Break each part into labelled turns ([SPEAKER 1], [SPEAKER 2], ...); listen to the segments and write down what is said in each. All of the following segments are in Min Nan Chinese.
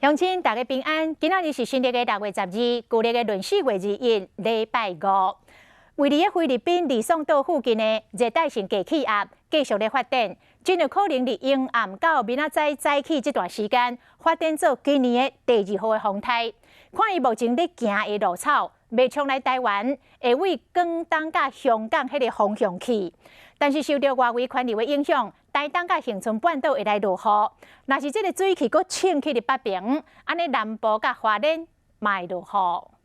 [SPEAKER 1] 鄉親大家平安，今仔日是新曆的6月12，舊曆的閏四月21，禮拜五。位佇咧菲律賓呂宋島附近的熱帶性低氣壓繼續咧發展，真有可能佇昏暗到明仔載早起這段時間發展做今年的第二號的風颱。看伊目前咧行的路草，袂衝來台灣，會對廣東佮香港彼个方向去。但是受著外圍環流的影響，台東佮恆春半島會來落雨。若是這个水汽閣衝去佇北爿，按呢南部佮花蓮嘛會落雨。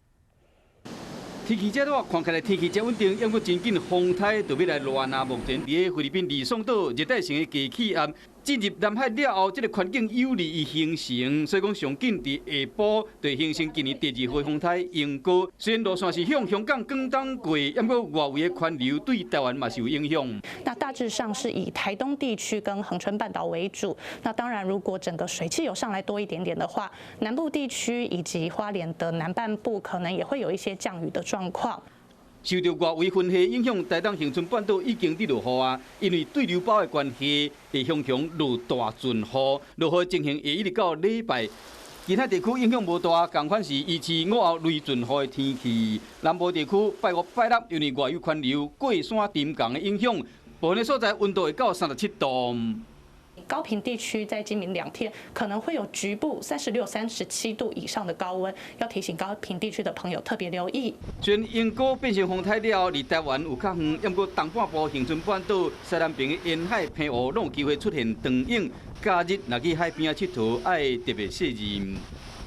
[SPEAKER 2] 天氣這熱，看起來天氣真穩定，猶閣真緊風颱就欲來亂啊！目前佇咧菲律賓呂宋島熱帶性的低氣壓進入南海了後，這个環境有利於形成，所以講上緊佇下晡就形成今年第二號風颱鶯歌。雖然路線是向香港、廣東過，猶閣外圍的環流對台灣嘛是有影響。
[SPEAKER 3] 那大致上是以台東地區跟恆春半島為主。那當然，如果整個水汽有上來多一點點的話，南部地區以及花蓮的南半部可能也會有一些降雨的狀況。
[SPEAKER 2] 受著外圍雲系影響，台東恆春半島已經佇落雨啊。因為對流包的關係，會常常落大陣雨，落雨情形會一直到禮拜。其他地區影響無大，仝款是維持午後雷陣雨的天氣。南部地區拜五拜六，因為外圍環流過山沉降的影響，部分所在溫度會到37度。
[SPEAKER 3] 高屏地區在今明兩天可能會有局部36、37度以上的高溫，要提醒高屏地區的朋友特別留意。
[SPEAKER 2] 雖然鶯歌變成風颱了後，離台灣有較遠，毋過東半部恆春半島、西南爿的沿海澎湖攏有機會出現長湧。假日若去海邊仔𨑨迌，愛特別細心。